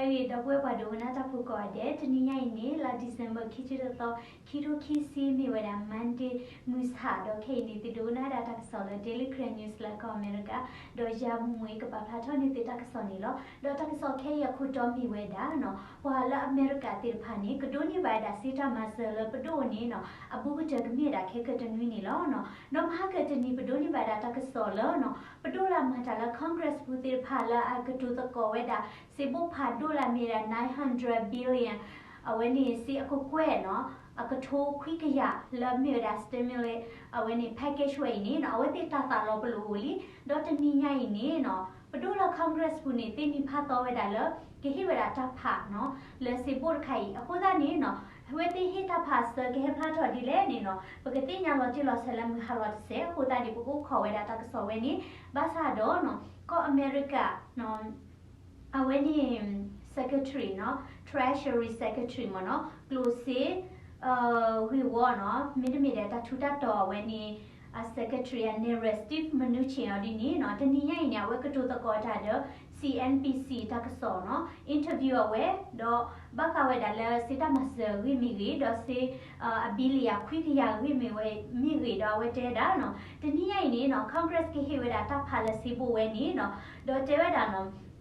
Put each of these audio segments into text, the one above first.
ဂ့ၤ ဒီပုၢ်ဝဲၢ်ပှၤဒိကနၣ်တၢ်ဖိကိးဂၤဒဲး, တနံၤညါအံၤန့ၣ် လါ December ခံဆံတသီ ခံထိခံဆံ မ့ၢ်ဝဲဒၣ် Monday မုၢ်ဆၣ်ဒီး ခဲအံၤန့ၣ် သုဒိကနၣ်ဒၣ်တၢ်ကစီၣ်လၢ Daily Karen News လၢကီၢ်အမဲရကၤ, ဒီးယၤမူမူအံၤကပာ်ဖျါထီၣ်န့ၢ်သုတၢ်ကစီၣ်န့ၣ်လီၤ. ဒီးတၢ်ကစီၣ်ခဲအံၤအခိၣ်တီမ့ၢ်ဝဲဒၣ်နီၤ, ပှၤလၢအမဲရကၤသ့ၣ်တဖၣ်န့ၣ် ကဒိးန့ၢ်ဘၣ်ဝဲဒၣ်စ့တၢ်မၤစၢၤလၢပဒိၣ်န့ၣ်နီၤ အဘူးကတၢၢ်ကမ့ၢ်ဒၣ်ခဲကတနွံန့ၣ်လီၤ. ဒီးမဟါကတနံၤ ပဒိးန့ၢ်ဘၣ်ဒၣ်တၢ်ကစီၣ်လၢနီၤ ပဒိၣ်လၢအမၤတၢ်လၢ Congress ပူၤသ့ၣ်တဖၣ်လၢအကတိၤသကိးဝဲဒၣ် စ့ဘိၣ်ဖးဒိၣ်လၢအမ့ၢ်ဝဲဒၣ် nine hundred billion အဝဲန့ၣ်စ့အကကွဲၢ်နီၤ အကထိခွံကယၤလၢမ့ၢ်ဝဲဒၣ် stimulus အဝဲန့ၣ် package ဝဲအံၤန့ၣ်နီၤ အဝဲသ့ၣ်တၢ်သးလီၤပလိာ်အိၣ်လံ. ဒီးတနံၤညါအံၤန့ၣ်နီၤ ပဒိၣ်လၢ Congress ပူၤန့ၣ် သ့ၣ်နံၤဖးသီဝဲဒၣ်လၢ ကဟ့ၣ်ဝဲဒၣ်တၢ်ဖးနီၤ လၢစ့ဘိၣ်တခါအံၤ အဃိသတးန့ၣ်နီၤ အဝဲသ့ၣ်ဟ့ၣ်တၢ်ဖးစၢၤကဟဲဖျါထီၣ်ဒ်လဲၣ်န့ၣ်နီၤ ပကသ့ၣ်ညါလီၤတံၢ်လီၤဆဲးလၢမုၢ်ဟါလီၤတစဲး အဃိသတးန့ၣ် ပကအိၣ်ခိးဝဲဒၣ်တၢ်ကစီၣ်ဝဲန့ၣ် ဘၣ်ဆၣ်ဒီးနီၤ ကီၢ်အမဲရကၤ အဝဲန့ၣ် secretary နီၤ treasury secretary မ့ၢ်နီၤ ကျိၣ်စ့ ဂ့ၢ်ဝီနီၤ မ့တမ့ၢ်ဒီးတၢ်ထူးတၢ်တီၤအဝဲန့ၣ် အ secretary အ နဲၣ်ရွဲၣ် Steve Mnuchin အီၤဒ်န့ၣ်နီၤ တနံၤညါအံၤန့ၣ် အဝဲကတိၤသကိးတၢ်ဒီး စီၣ်အဲၣ်ဘံၣ်စံၣ် တၢ်ကစီၣ်နီၤ interview အဝဲ ဒီးဘၣ်ဃးဝဲဒၣ်လၢစ့တၢ်မၤစၢၤအဂ့ၢ်မ့ၢ်ဂ့ၤ ဒီးစ့ အ billion ခွံကယၤအဂ့ၢ်မ့ၢ်ဝဲမ့ၢ်ဂ့ၤ ဒီးအဝဲတဲဝဲဒၣ်နီၤ တနံၤညါအံၤန့ၣ်နီၤ Congress ကဟ့ၣ်ဝဲဒၣ်တၢ်ဖးလၢစ့ဘိၣ်ဝဲန့ၣ်နီၤ ဒီးတဲဝဲဒၣ်နီၤ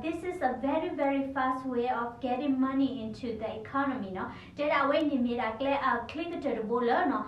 this is a very very fast way of getting money into the economy နီၤ တဲဒၣ်အဝဲအံၤန့ၣ်မ့ၢ်ဒၣ်ကျဲအချ့ကတၢၢ်တဘိလၢနီၤ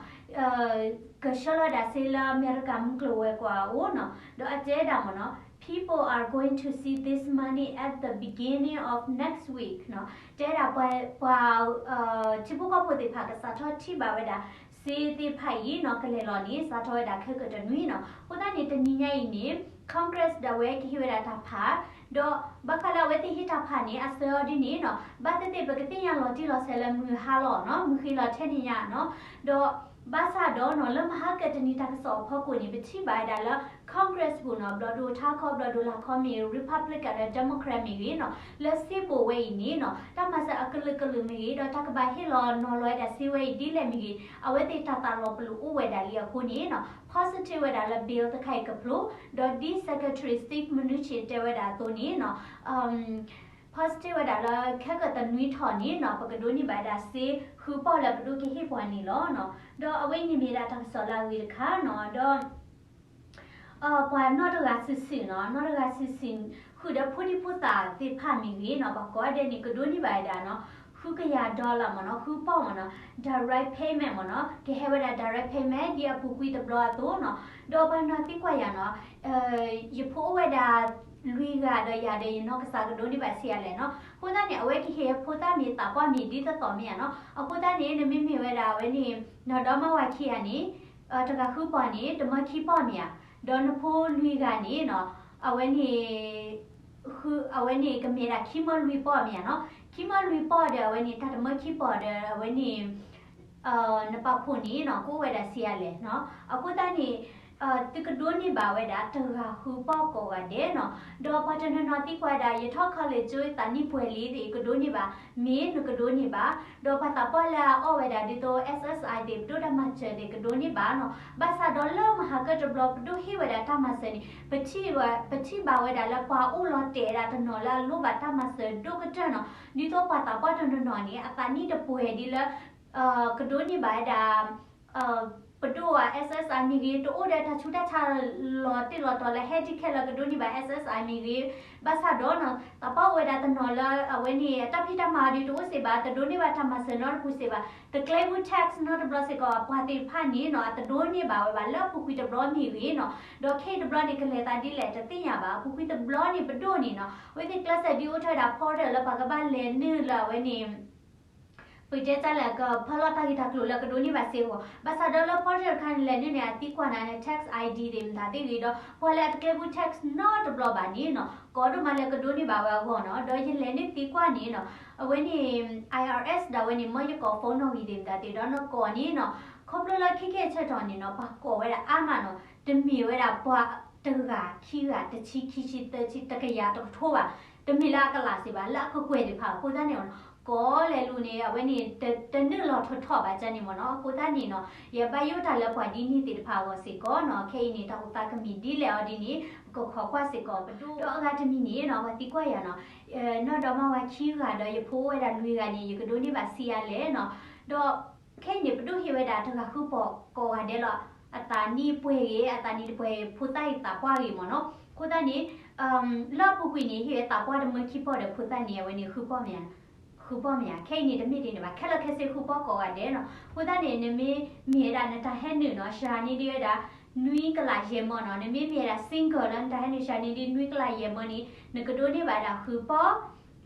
ကဆှၢလီၤဒၣ်စ့လၢအမဲရကၤမုၢ်ကျိၤဝဲၤကွာ်အအိၣ်နီၤ ဒီးအတဲဒၣ်မ့ၢ်နီၤ people are going to see this money at the beginning of next week နီၤ တဲဒၣ်ပှၤ ပှၤ ထံဖိကီၢ်ဖိသ့ၣ်တဖၣ်ကစးထီၣ်ထံၣ်ဘၣ်ဝဲဒၣ် စ့သ့ၣ်တဖၣ်အံၤနီၤ ကလဲၤလီၤန့ၣ် စးထီၣ်ဝဲဒၣ်ခဲကတနွံနီၤ အဃိသတးန့ၣ် တနံၤညါအံၤန့ၣ် Congress ဒီးအဝဲကဟ့ၣ်ဝဲဒၣ်တၢ်ဖး ဒီးဘၣ်ဃးလၢအဝဲသ့ၣ်ဟ့ၣ်တၢ်ဖးန့ၣ် အဆၢအီၤဒ်န့ၣ်နီၤ ဘၣ်သ့ၣ်သ့ၣ်ပကသ့ၣ်ညါလီၤတံၢ်လီၤဆဲးလၢမုၢ်ဟါလီၤနီၤ မုၢ်ဃ့လီၤထဲန့ၣ်ညါနီၤ ဒီးဘၣ်ဆၣ်ဒီးနီၤ လၢမဟါကတနံၤတၢ်ကစီၣ်အဖီခိၣ်န့ၣ် ပထံၣ်ဘၣ်ဝဲဒၣ်လၢ Congress ပူၤနီၤ ဘျီၣ်ဒိၣ်ထါခီ ဘျီၣ်ဒိၣ်လာ်ခီမ့ၢ်ဂ့ၤ Republican ဒီး Democrat မ့ၢ်ဂ့ၤနီၤ လၢစ့ဘိၣ်ဝဲအံၤန့ၣ်နီၤ တၢ်မၤစၢၤအကလုာ်ကလုာ်မ့ၢ်ဂ့ၤ ဒီးတၢ်ကဘၣ်ဟ့ၣ်လီၤနီၤလီၤဝဲဒၣ်စ့ဝဲအံၤဒ်လဲၣ်မ့ၢ်ဂ့ၤ အဝဲသ့ၣ်တၢ်သးလီၤပလိာ်အိၣ်ဝဲဒၣ်လံအဃိန့ၣ်နီၤ positive ဝဲဒၣ်လၢ bill တခါအံၤကဖျိ ဒီးဒ် Secretary Steve Mnuchin တဲဝဲဒၣ်အသိးန့ၣ်နီၤ positive ဝဲဒၣ်လၢခဲကတနွံထီၣ်န့ၣ်နီၤ ပကဒိးန့ၢ်ဘၣ်ဝဲဒၣ်စ့ဃုပီၢ်လၢပဒိၣ်ကဟ့ၣ်ပှၤန့ၣ်လီၤနီၤ ဒီးအဝဲအံၤန့ၣ်မ့ၢ်ဒၣ်တၢ်ကစီၣ်လၢအဂ့ၤတခါနီၤ ဒီး ပှၤနီၢ်တဂၤစုာ်စုာ်နီၤ နီၢ်တဂၤစုာ်စုာ် ဃုာ်ဒီးဖိဒံဖိသၣ်သ့ၣ်တဖၣ်မ့ၢ်ဂ့ၤနီၤ ပှၤကိးဂၤဒဲးန့ၣ် ကဒိးန့ၢ်ဘၣ်ဝဲဒၣ်နီၤ ဃုကယၤ dollar မ့ၢ်နီၤ ဃုပီၢ်မ့ၢ်နီၤ direct payment မ့ၢ်နီၤ ကဟဲဝဲဒၣ် direct payment ဒ်အပူၤကွံာ်တဘျီအသိးနီၤ ဒီးပှၤနီၢ်သံကွၢ်ယၤနီၤ ယဖိအိၣ်ဝဲဒၣ်လွံၢ်ဂၤဒီးယၤဒီး ယနီၢ်ကစၢ်ကဒိးန့ၢ်ဘၣ်ဆံးအါလဲၣ်နီၤ အဃိသတးန့ၣ် အဝဲကဟ့ၣ်ဖိသၣ်မ့ၢ်သးပှၢ်မ့ၢ်ဒ်သိးသိးမ့ၢ်ဧါနီၤ အဃိသတးန့ၣ် နမ့မ့ၢ်ဝဲဒၣ်အဝဲန့ၣ် နီၢ်ဒီမါဝၤခံဂၤန့ၣ် တဂၤဃုပီၢ်န့ၣ် တမၢခံပီၢ်မ့ၢ်ဧါ, ဒီးနဖိလွံၢ်ဂၤန့ၣ်နီၤ အဝဲန့ၣ် ဃု အဝဲန့ၣ်ကမ့ၢ်ဒၣ်ခံမၢလွံၢ်ပီၢ်မ့ၢ်ဧါနီၤ, ခံမၢလွံၢ်ပီၢ်ဒီး အဝဲန့ၣ် တၢ်တမၢခံပီၢ်ဒီး အဝဲန့ၣ် နပာ်ဖှိၣ်န့ၣ်နီၤ ကအိၣ်ဝဲဒၣ်ဆံးအါလဲၣ်နီၤ, အဃိသတးန့ၣ် သုကဒိးန့ၢ်ဘၣ်ဝဲဒၣ် တဂၤဃုပီၢ်ကိးဂၤဒဲးနီၤ, ဒီးပှၤတနီၤနီၤသံကွၢ်ဝဲဒၣ် ယထီၣ် college သးနံၣ်ပှဲၤလံသ့ၣ် ကဒိးန့ၢ်ဘၣ်, မ့ၢ်နကဒိးန့ၢ်ဘၣ်, ဒီးပှၤသးပှၢ်လၢအအီၣ်ဝဲဒၣ်ဒ်သိး SSI သ့ၣ် ပဒိၣ်တၢ်မၤစၢၤသ့ၣ် ကဒိးန့ၢ်ဘၣ်နီၤ, ဘၣ်ဆၣ်ဒီးလၢမဟါကတဘျီ ပဒိၣ်ဟ့ၣ်ဝဲဒၣ်တၢ်မၤစၢၤန့ၣ် ပထံၣ်ဘၣ်ဝဲဒၣ်လၢပှၤအိၣ်လီၤတဲာ်ဝဲဒၣ်တနီၤလၢအလိၣ်ဘၣ်တၢ်မၤစၢၤဒိၣ်ကတၢၢ်နီၤ, ဒ်သိးပှၤသးပှၢ်တနီၤနီၤန့ၣ် အသးနံၣ်တပှဲၤဒ်လၢ ကဒိးန့ၢ်ဘၣ်ဝဲဒၣ် ပဒိၣ်ဧါ SSI မ့ၢ်ဂ့ၤ တအိၣ်ဒီးတၢ်ဆူးတၢ်ဆါလီၤတံၢ်လီၤတီၤလၢ ဟဲဒံးခဲလၢာ် ကဒိးန့ၢ်ဘၣ် SSI မ့ၢ်ဂ့ၤ, ဘၣ်ဆၣ်ဒီးနီၤ သးပှၢ်အိၣ်ဝဲဒၣ်တနီၤလၢအဝဲန့ၣ် အတၢ်ဖံးတၢ်မၤအီၤဒုးတအိၣ်စ့ၢ်ဘၣ်, တဒိးန့ၢ်ဘၣ်တၢ်မၤစၢၤနီတပူၤစ့ၢ်ဘၣ်, တကျဲဘူး tax နီတဘျီစ့ၢ်ကီး, ပှၤသ့ၣ်တဖၣ်န့ၣ်နီၤ အတဒိးန့ၢ်ဘၣ်ဝဲဘၣ် လၢအပူၤကွံာ်တဘျီမ့ၢ်ဂ့ၤနီၤ, ဒီးခဲအံၤတဘျီန့ၣ် ကလဲၤသးဒ်လဲၣ်တသ့ၣ်ညါဘၣ်, အပူၤကွံာ်တဘျီန့ၣ် ပဒိၣ်န့ၣ်နီၤ အဝဲသ့ၣ်ကျဲးစၢးဒုးအိၣ်ထီၣ်ဝဲဒၣ် portal လၢပှၤကဘၣ်လဲၤနုာ်လၢအဝဲန့ၣ် ပတဲတၢ်လၢ ကဖၢလီၤတၢ်ဂ့ၢ်တၢ်ကျိၤလၢကဒိးန့ၢ်ဘၣ်စ့အဂီၢ်, ဘၣ်ဆၣ်ဒီးလၢ portal တခါန့ၣ် လဲၤနုာ်န့ၣ် အသံကွၢ်နၤန့ၣ် tax ID သ့ၣ်မတၤသ့ၣ်ဂ့ၤဒီး ပှၤလၢအတကျဲဘူး tax နီတဘျီဘၣ်န့ၣ်နီၤ ကိးဒိၣ်မးလၢကဒိးန့ၢ်ဘၣ်ဝဲအဂီၢ်နီၤ, ဒီးယလဲၤနုာ်သံကွၢ်န့ၣ်နီၤ အဝဲန့ၣ် IRS ဒီးအဝဲန့ၣ် မၢယကိး phone နီၣ်ဂံၢ်သ့ၣ်မတၤသ့ၣ်ဒီး နကိးန့ၣ်နီၤ ခီဖျိလၢခဲခဲဆၢထီၣ်န့ၣ်နီၤ ပှၤကိးဝဲဒၣ်အါမးနီၤ, တမ့ၢ်ဝဲဒၣ်ပှၤတဂၤခံဂၤ တဆံ ခံဆံ သၢဆံ တကယၤ တကထိဘၣ်, တမ့ၢ်လၢအကလးစ့ၢ်ဘၣ် လၢအကကွဲၢ်သ့ၣ်တဖၣ်အဃိသတးန့ၣ်နီၤ ကိးလဲၤလူၤန့ၣ် အဝဲန့ၣ် တနုာ်လီၤထီၣ်ထီၣ်ဘၣ်ကန့ၣ်မ့ၢ်နီၤ. အဃိသတးန့ၣ်နီၤ ယဘၣ်ယိၣ်တၢ်လၢပှၤဒ်န့ၣ်သ့ၣ်တဖၣ်အဂီၢ်စ့ၢ်ကီးနီၤ. ခဲအံၤန့ၣ် တၢ်အိၣ်သးကမ့ၢ်ဒ်လဲၣ်အီၤဒ်န့ၣ် ပကခိးကွၢ်စ့ၢ်ကီးပဒိၣ် ဒီးအဂၤတမံၤန့ၣ်နီၤ ပှၤသံကွၢ်ယၤနီၤ နီၢ်ဒီမါဝၤခံဂၤဒီးယဖိအိၣ်ဝဲဒၣ်လွံၢ်ဂၤန့ၣ် ယကဒိးန့ၢ်ဘၣ်ဆံးအါလဲၣ်နီၤ. ဒီး ခဲအံၤန့ၣ် ပဒိၣ်ဟ့ၣ်ဝဲဒၣ်တဂၤဃုပီၢ်ကိးဂၤဒဲးလီၤ. အသးနံၣ်ပှဲၤဂ့ၤ အသးနံၣ်တပှဲၤဂ့ၤ ဖိသၣ်အံၤသးပှၢ်ဂ့ၤမ့ၢ်နီၤ. အဃိသတးန့ၣ် လၢအပူၤကွံာ်န့ၣ် ဟ့ၣ်ဝဲသးပှၢ်တမၢခံပီၢ်ဒီးဖိသၣ်န့ၣ် အဝဲန့ၣ် ဃုပီၢ်မ့ၢ်ဧါ, ဃုပီၢ်မ့ၢ်ဧါ. ခဲအံၤန့ၣ် တမ့ၢ်ဒ်န့ၣ်ဘၣ် ခဲလၢာ်ခဲဆ့ဃုပီၢ်ကိးဂၤဒဲးနီၤ. အဃိသတးန့ၣ် နမ့ၢ်မ့ၢ်ဝဲဒၣ်နတၢ်ဟဲနုာ်နီၤ စှၤန့ၢ်ဒံးဝဲဒၣ် နွံကလးယဲၢ်မၢနီၤ. နမ့ၢ်မ့ၢ်ဝဲဒၣ် single လၢနတၢ်ဟဲနုာ်စှၤန့ၢ်ဒံးနွံကလးယဲၢ်မၢန့ၣ် နကဒိးန့ၢ်ဘၣ်ဝဲဒၣ်ဃုပီၢ်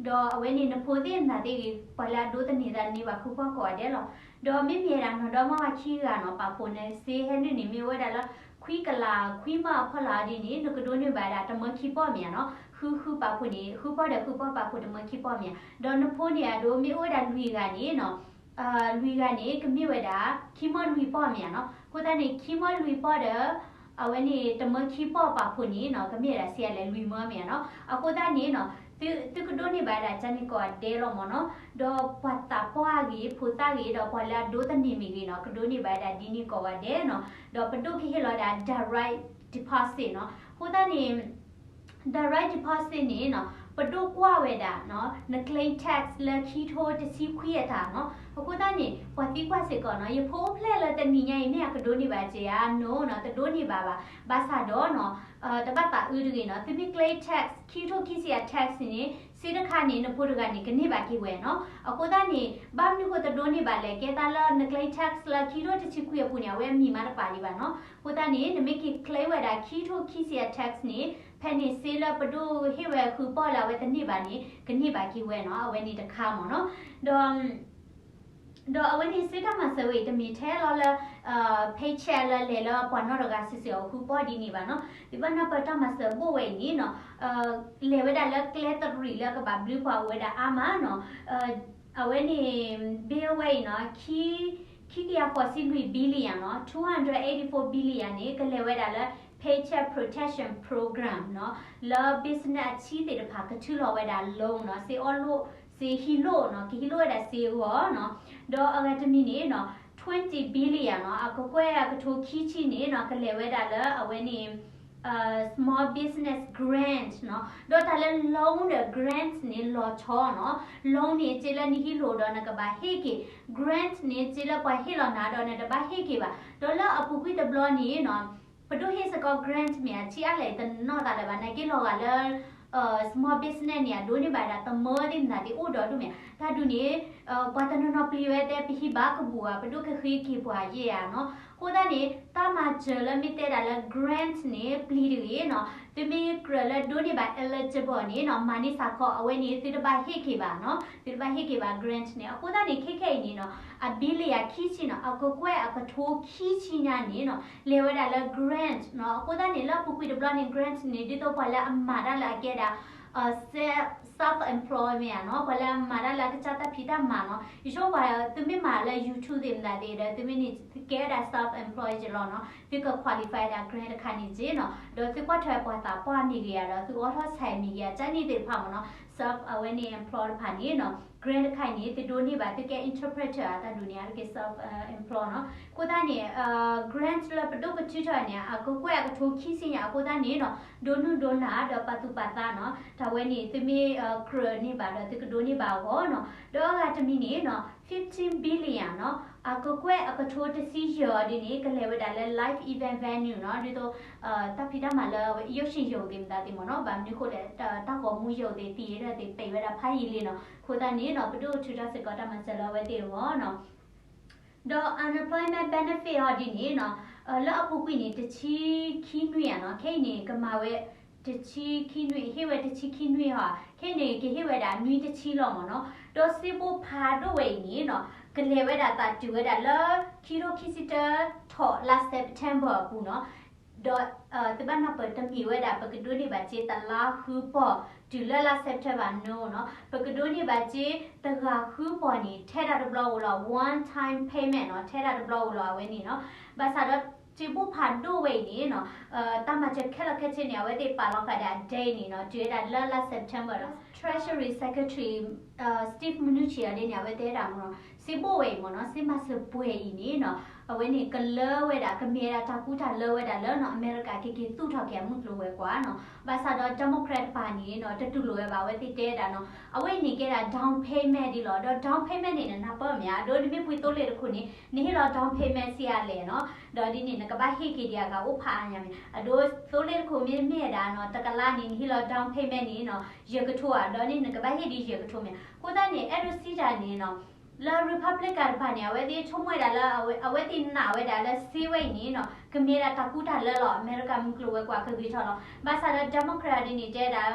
ဒီးအဝဲန့ၣ်နဖိသ့ၣ်နသးသ့ၣ်ဂ့ၤ ပှၤလၢအဒိးသန့ၤသးန့ၢ်ဘၣ်ဃုပီၢ်ကိးဂၤဒဲးလီၤ. ဒီးမ့မ့ၢ်ဝဲဒၣ်နီၢ်ဒီမါဝၤခံဂၤနီၤ ပာ်ဖှိၣ်နစ့ဟဲနုာ်န့ၣ် မ့ၢ်အိၣ်ဝဲဒၣ်လၢ ခွံကလးခွံမၢအဖီလာ်ဒ်န့ၣ် နကဒိးန့ၢ်ဘၣ်ဝဲဒၣ်တမၢခံပီၢ်မ့ၢ်ဧါနီၤ. ဃုဃုပာ်ဖှိၣ်န့ၣ် ဃုပီၢ်ဒီးဃုပီၢ်ပာ်ဖှိၣ်တမၢခံပီၢ်မ့ၢ်ဧါ. ဒီးနဖိန့ၣ်အဒိ မ့ၢ်အိၣ်ဝဲဒၣ်လွံၢ်ဂၤန့ၣ်နီၤ လွံၢ်ဂၤန့ၣ် ကမ့ၢ်ဝဲဒၣ် ခံမၢလွံၢ်ပီၢ်မ့ၢ်ဧါနီၤ. အဃိသတးန့ၣ် ခံမၢလွံၢ်ပီၢ်ဒီး အဝဲန့ၣ်တမၢခံပီၢ်ပာ်ဖှိၣ်န့ၣ်နီၤ ကမ့ၢ်ဝဲဒၣ်ဆံးအါလဲၣ် လွံၢ်မၢမ့ၢ်ဧါနီၤ. အဃိသတးန့ၣ်နီၤ သုကဒိးန့ၢ်ဘၣ်ဝဲဒၣ်ကန့ၣ်ကိးဂၤဒဲးလီၤမ့ၢ်နီၤ. ဒီးပှၤသးပှၢ်ဂ့ၤ ဖိသၣ်ဂ့ၤ ဒီးပှၤလၢအဒိးသန့ၤမ့ၢ်ဂ့ၤနီၤ ကဒိးန့ၢ်ဘၣ်ဝဲဒၣ်ဒ်န့ၣ်ကိးဂၤဒဲးနီၤ. ဒီးပဒိၣ်ကဟ့ၣ်လီၤဝဲဒၣ် direct deposit နီၤ. အဃိသတးန့ၣ် direct deposit န့ၣ်နီၤ ပဒိၣ်ကွၢ်ဝဲဒၣ်နီၤ န claim tax လၢခံထိတဆံခွံအတၢ်နီၤ. အဃိသတးန့ၣ် ပှၤသံကွၢ်စ့ၢ်ကီးနီၤ ယဖိအိၣ်ဖျဲၣ်လၢတနံၤညါအံၤ မ့ၢ်အကဒိးန့ၢ်ဘၣ်စ့ၢ်ဧါ. No နီၤ တဒိးန့ၢ်ဘၣ်ဘၣ်. ဘၣ်ဆၣ်ဒီးနီၤ တဘၣ်သးအုးတဂ့ၤနီၤ သုမ့ၢ် claim tax ခံထိခံဆံအ tax န့ၣ် စ့တခါန့ၣ် နဖိတဂၤန့ၣ် ကန့ၢ်ဘၣ်က့ၤဝဲနီၤ. အဃိသတးန့ၣ် ဘၣ်မနုၤဃိတဒိးန့ၢ်ဘၣ်လဲၣ် ကဲသးလၢန claim tax လၢခံထိတဆံခွံအပူၤန့ၣ် အဝဲအမံၤမးတပာ်ဒံးဘၣ်နီၤ. အဃိသတးန့ၣ် နမ့ၢ်က့ၤ claim ဝဲဒၣ်ခံထိခံဆံအ tax န့ၣ် ဖဲန့ၣ်စ့လၢပဒိၣ်ဟ့ၣ်ဝဲဃုပီၢ်လၢအဝဲတန့ၢ်ဘၣ်န့ၣ် ကန့ၢ်ဘၣ်က့ၤဝဲနီၤ အဝဲန့ၣ်တခါမ့ၢ်နီၤ. ဒီး ဒီးအဝဲန့ၣ်စ့တၢ်မၤစၢၤဝဲအံၤ တမ့ၢ်ထဲလီၤလၢ paycheck လၢလဲၤလၢပှၤနီတဂၤစုာ်စုာ်အဃုပီၢ်ဒ်န့ၣ်ဘၣ်နီၤ. သုဘၣ်နၢ်ပၢၢ်တၢ်မၤစၢၤဘိၣ်ဝဲအံၤန့ၣ်နီၤ လဲၤဝဲဒၣ်လၢကျဲတရံးလၢကဘၣ်ဘျုးပှၤအိၣ်ဝဲဒၣ်အါမးနီၤ. အဝဲန့ၣ် bill ဝဲအံၤနီၤ ခံကယၤဃိးဆံလွံၢ် billion နီၤ two hundred eighty four billion န့ၣ် ကလဲၤဝဲဒၣ်လၢ Paycheck Protection Program နီၤ လၢ business အဆံသ့ၣ်တဖၣ်ကထုးလီၤဝဲဒၣ် loan နီၤ စ့အီၣ်လိၣ် စ့ဟံးလိၣ်နီၤ ကဟံးလိၣ်ဝဲဒၣ်စ့အဂီၢ်နီၤ. ဒီးအဂၤတမံၤန့ၣ်နီၤ twenty billion နီၤ အကကွဲၢ်အကထိခံဆံန့ၣ်နီၤ ကလဲၤဝဲဒၣ်လၢအဝဲန့ၣ် small business grant နီၤ. ဒီးတၢ်လၢ loan ဒီး grant န့ၣ်လီၤဆီနီၤ. Loan န့ၣ် စ့လၢနဟံးလိၣ်ဒီးနကဘၣ်ဟ့ၣ်က့ၤ, grant န့ၣ် စ့လၢပှၤဟ့ၣ်လီၤနၤဒီးနတဘၣ်ဟ့ၣ်က့ၤဘၣ်. ဒီးလၢအပူၤကွံာ်တဘျီန့ၣ်နီၤ ပဒိၣ်ဟ့ၣ်စ့ၢ်ကီး grant မ့ၢ်ဧါ ဆံးအါလဲၣ်တနီၣ်သးလၢၤဘၣ် နာ်က့လီၤဂာ်လၢ small business န့ၣ် အဒိးန့ၢ်ဘၣ်ဒၣ်တမၢသ့ၣ်မတၤသ့ၣ်အိၣ်ဒီးဒိၣ်မ့ၢ်ဧါ. တၢ်ဒုးန့ၣ် ပှၤတနီၤနီၤပျံၤဝဲတဲ ပဟံးဘၣ်ကဘူၣ်ဧါ ပဒိၣ်ကဃ့က့ၤပှၤယဲၢ်ဧါနီၤ. အဃိသတးန့ၣ် တၢ်မၤစၢၤလၢမ့ၢ်တဲဒၣ်လၢ grant န့ၣ် ပျံၤတဂ့ၤနီၤ. သုမ့ၢ်ကြၢးလၢဒိးန့ၢ်ဘၣ် eligible န့ၣ်နီၤ မၤန့ၢ်စ့ၢ်ကီး အဝဲန့ၣ် သုတဘၣ်ဟ့ၣ်က့ၤဘၣ်နီၤ သုတဘၣ်ဟ့ၣ်က့ၤဘၣ် grant န့ၣ်. အဃိသတးန့ၣ် ခဲခဲအံၤန့ၣ်နီၤ အ billion ခံဆံနီၤ အကကွဲၢ်အကထိခံဆံညါန့ၣ်နီၤ လဲၤဝဲဒၣ်လၢ grant နီၤ. အဃိသတးန့ၣ် လၢအပူၤကွံာ်တဘျီန့ၣ် grant န့ၣ် ဒ်သိးပှၤလၢအမၤတၢ်လၢအကဲဒၣ် self employment နီၤ ပှၤလၢအမၤတၢ်လၢအကစၢ်တၢ်ဖံးတၢ်မၤနီၤ. ယဆိပှၤ သုမ့ၢ်မၤလၢ YouTube သ့ၣ်မတၤသ့ၣ်ဒီး သုမ့ၢ်န့ၣ် သုကဲဝဲဒၣ် self employed က့လီၤနီၤ. သုက qualify ဒၣ် grant တခါန့ၣ်က့နီၤ. ဒီးသုကွၢ်ထွဲပှၤသးပှၢ်မ့ၢ်ဂ့ၤဧါ ဒီးသုအိးထီၣ်ဆဲးမ့ၢ်ဂ့ၤဧါ ကန့ၣ်သ့ၣ်တဖၣ်မ့ၢ်နီၤ self အဝဲန့ၣ် employed တဖၣ်န့ၣ်နီၤ grant တခါအံၤန့ၣ် သုဒိးန့ၢ်ဘၣ် သုကဲ interpreter အတၢ်ဒုးန့ၣ် အါတက့ၢ် self employed နီၤ. အဃိသတးန့ၣ် grant လၢပဒိၣ်ကထုးထီၣ်န့ၣ် အကကွဲၢ်အကထိခံဆံညါ အဃိသတးန့ၣ်နီၤ ဒိးနုၢ်ဒိးနၢ်ဒီးပာ်သူၣ်ပာ်သးနီၤ တၢ်ဝဲန့ၣ် သုမ့ၢ်ကြၢးန့ၢ်ဘၣ်ဒီး သုကဒိးန့ၢ်ဘၣ်အဂီၢ်နီၤ. ဒီးအဂၤတမံၤန့ၣ်နီၤ fifteen billion နီၤ အကကွဲၢ်အကထိတဆံယဲၢ်အီၤဒ်န့ၣ် ကလဲၤဝဲဒၣ်လၢ live event venue နီၤ ဒ်သိး တၢ်ဖံးတၢ်မၤလၢ ယိၣ်ဆံယိၣ်သ့ၣ်မတၤသ့ၣ်မ့ၢ်နီၤ ဘၣ်မနုၤဃိလဲၣ် တၢ်ဂီၤမူယိၣ်သ့ၣ် theater သ့ၣ် ပံးဝဲဒၣ်ဖးယံာ်လံနီၤ. အဃိသတးန့ၣ်နီၤ ပဒိၣ်ထုးထီၣ်စ့ၢ်ကီးတၢ်မၤစၢၤလၢအဝဲသ့ၣ်အဂီၢ်နီၤ. ဒီး unemployment benefit အီၤဒ်န့ၣ်နီၤ လၢအပူၤကွံာ်န့ၣ် တဆံခံနွံဧါနီၤ ခဲအံၤန့ၣ် ကမၤဝဲ တဆံခံနွံ ဟ့ၣ်ဝဲတဆံခံနွံဧါ ခဲအံၤန့ၣ် ကဟ့ၣ်ဝဲဒၣ်နွံတဆံလီၤမ့ၢ်နီၤ. ဒီးစ့ဘိဖးဒိၣ်ဝဲအံၤန့ၣ်နီၤ ကလဲၤဝဲဒၣ်သးတုၤဝဲဒၣ်လၢ ခံထိခံဆံတၢထီၣ်လါ September အပူၤနီၤ. ဒီး သုဘၣ်နၢ်ပၢၢ်တမ့ၢ်ဝဲဒၣ် ပကဒိးန့ၢ်ဘၣ်စ့တလါဃုပီၢ် တုၤလၢလါ September နီၤနီၤ ပကဒိးန့ၢ်ဘၣ်စ့တဂၤဃုပီၢ်န့ၣ် ထဲဒၣ်တဘျီဧိၤလီၤ one time payment နီၤ ထဲဒၣ်တဘျီဧိၤလီၤ အဝဲန့ၣ်နီၤ. ဘၣ်ဆၣ်ဒီး စ့ဘိၣ်ဖးဒိၣ်ဝဲအံၤန့ၣ်နီၤ, တၢ်မၤစၢၤခဲလၢာ်ခဲဆ့န့ၣ် အဝဲသ့ၣ်ပာ်လီၤဃာ်ဒီးအ date န့ၣ်နီၤ, တုၤဝဲဒၣ်လၢလါ September ဒီး Treasury Secretary Steve Mnuchin အဒ်န့ၣ် အဝဲတဲဒၣ်မ့ၢ်နီၤ, စ့ဘိၣ်ဝဲအံၤမ့ၢ်နီၤ, စ့မၤစၢၤပှဲၤအံၤန့ၣ်နီၤ, အဝဲန့ၣ်ကလၢဝဲဒၣ် ကမ့ၢ်ဝဲဒၣ်တၢ်ကူတၢ်လၢဝဲဒၣ်လၢနီၤ အမဲရကၤက့ၤက့ၤသူၣ်ထီၣ်က့ၤအမုၢ်ကျိၤဝဲၤကွာ်နီၤ, ဘၣ်ဆၣ်ဒီး Democrat တပၤန့ၣ်နီၤ တတူၢ်လိာ်ဝဲဘၣ် အဝဲသ့ၣ်တဲဒၣ်နီၤ, အဝဲအံၤန့ၣ်ကဲဒၣ် down payment ဒ်လီၤ, ဒီး down payment န့ၣ် နနၢ်ပၢၢ်မ့ၢ်ဧါ, အဒိ နမ့ၢ်ပှ့ၤသိလ့ၣ်တခိၣ်န့ၣ် နဟ့ၣ်လီၤ down payment စ့အါလဲၣ်နီၤ, ဒီးဒ်န့ၣ် နကဘၣ်ဟ့ၣ်က့ၤဒံးအဂၤအိၣ်ဖးအါညါမ့ၢ်, အဒိသိလ့ၣ်တခိၣ်မ့ၢ်မ့ၢ်ဝဲဒၣ်နီၤ တကလးန့ၣ် နဟ့ၣ်လီၤ down payment န့ၣ်နီၤ ယဲၢ်ကထိဧါ, ဒီးန့ၣ် နကဘၣ်ဟ့ၣ်ဒံးယဲၢ်ကထိမ့ၢ်, အဃိသတးန့ၣ် အဲၣ်ဒိးစံးတၢ်န့ၣ်နီၤ လၢ Republican တပၤန့ၣ် အဝဲသ့ၣ်ဆိကမိၣ်ဝဲဒၣ်လၢ အဝဲသ့ၣ်နာ်ဝဲဒၣ်လၢစ့ဝဲအံၤန့ၣ်နီၤ ကမ့ၢ်ဒၣ်တၢ်ကူတၢ်လၢလီၤ အမဲရကၤမုၢ်ကျိၤဝဲၤကွာ်ကဂ့ၤထီၣ်လီၤ, ဘၣ်ဆၣ်ဒီး Democrat ဒ်န့ၣ်တဲဒၣ်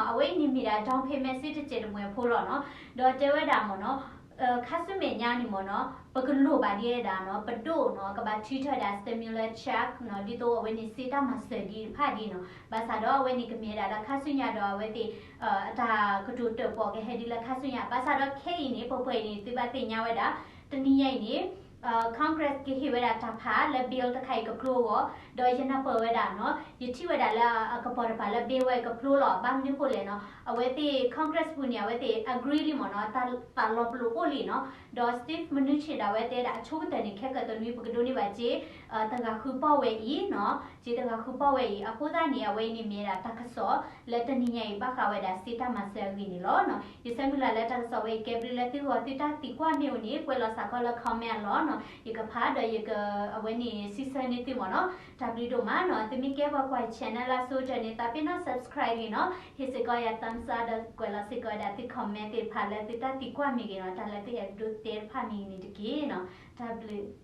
အဝဲအံၤန့ၣ်မ့ၢ်ဒၣ် down payment စ့တစဲးတမှဲၤဖိလီၤနီၤ, ဒီးတဲဝဲဒၣ်မ့ၢ်နီၤ ခါဆူမဲာ်ညါန့ၣ်မ့ၢ်နီၤ ပကလိၣ်ဘၣ်ဒ်ဝဲဒၣ်နီၤ ပဒိၣ်နီၤ ကဘၣ်ထုးထီၣ်ဒၣ် stimulus check နီၤ ဒ်သိးအဝဲန့ၣ်စ့တၢ်မၤစၢၤဒံးတဖၣ်ဒ်နီၤ, ဘၣ်ဆၣ်ဒီးအဝဲန့ၣ်ကမ့ၢ်ဝဲဒၣ်လၢခါဆူညါဒီးအဝဲသ့ၣ် အတၢ်ကတိၤတၢၣ်ပီၣ်ကဟဲဒ်လၢခါဆူညါ, ဘၣ်ဆၣ်ဒီးခဲအံၤန့ၣ် ပှဲၤပှဲၤအံၤန့ၣ် သုဘၣ်သ့ၣ်ညါဝဲဒၣ် တနံၤညါအံၤန့ၣ် Congress ကဟ့ၣ်ဝဲဒၣ်တၢ်ဖးလၢ bill တခါအံၤကဖျိအဂီၢ်, ဒီးယနၢ်ပၢၢ်ဝဲဒၣ်နီၤ ယထံၣ်ဝဲဒၣ်လၢအကပီၤတပၤလၢ bill ဝဲကဖျိလီၤ, ဘၣ်မနုၤဃိလဲၣ်နီၤ အဝဲသ့ၣ် Congress ပူၤန့ၣ် အဝဲသ့ၣ် agree လံမ့ၢ်နီၤ, တၢ်လီၤပလိာ်အိၣ်လံနီၤ, ဒီး Steve Mnuchin ဒၣ်ဝဲတဲဒၣ်အဆိကတၢၢ်န့ၣ် ခဲကတနွံ ပကဒိးန့ၢ်ဘၣ်စ့ တဂၤဃုပီၢ်ဝဲအံၤနီၤ, စ့တဂၤဃုပီၢ်ဝဲအံၤ, အဃိသတးန့ၣ် အဝဲအံၤန့ၣ်မ့ၢ်ဒၣ်တၢ်ကစီၣ်လၢတနံၤညါအံၤ ဘၣ်ဃးဝဲဒၣ်စ့တၢ်မၤစၢၤအဂ့ၢ်န့ၣ်လီၤ. ယဆၢမုၢ်လၢ်လၢတၢ်ကစီၣ်ဝဲအံၤ ကဲဘျုးလၢသုဂီၢ်, သုတၢ်သံကွၢ်မ့ၢ်အိၣ်န့ၣ် ကွဲးလီၤစ့ၢ်ကီးလၢ comment အလီၢ်နီၤ, ယကဖးဒီးယက အဝဲန့ၣ်စံးဆၢန့ၢ်သုမ့ၢ်နီၤ, တၢ်ဘျုးဒိၣ်မးနီၤ, သုမ့ၢ်ကဲပှၤကွၢ် channel လၢအဆိကတၢၢ်န့ၣ် သးပ့ၤနီၣ် subscribe ဂ့ၤနီၤ, ဟ့ၣ်စ့ၢ်ကီးယၤ thumbs up ဒီးကွဲးလီၤစ့ၢ်ကီးဝဲဒၣ်သု comment သ့ၣ်တဖၣ်လၢသုတၢ်သံကွၢ်မ့ၢ်ဂ့ၤနီၤ, တၢ်လၢသုအဲၣ်ဒိးတဲတဖၣ်မ့ၢ်ဂ့ၤန့ၣ်တက့ၢ်နီၤ, တၢ်ဘျုး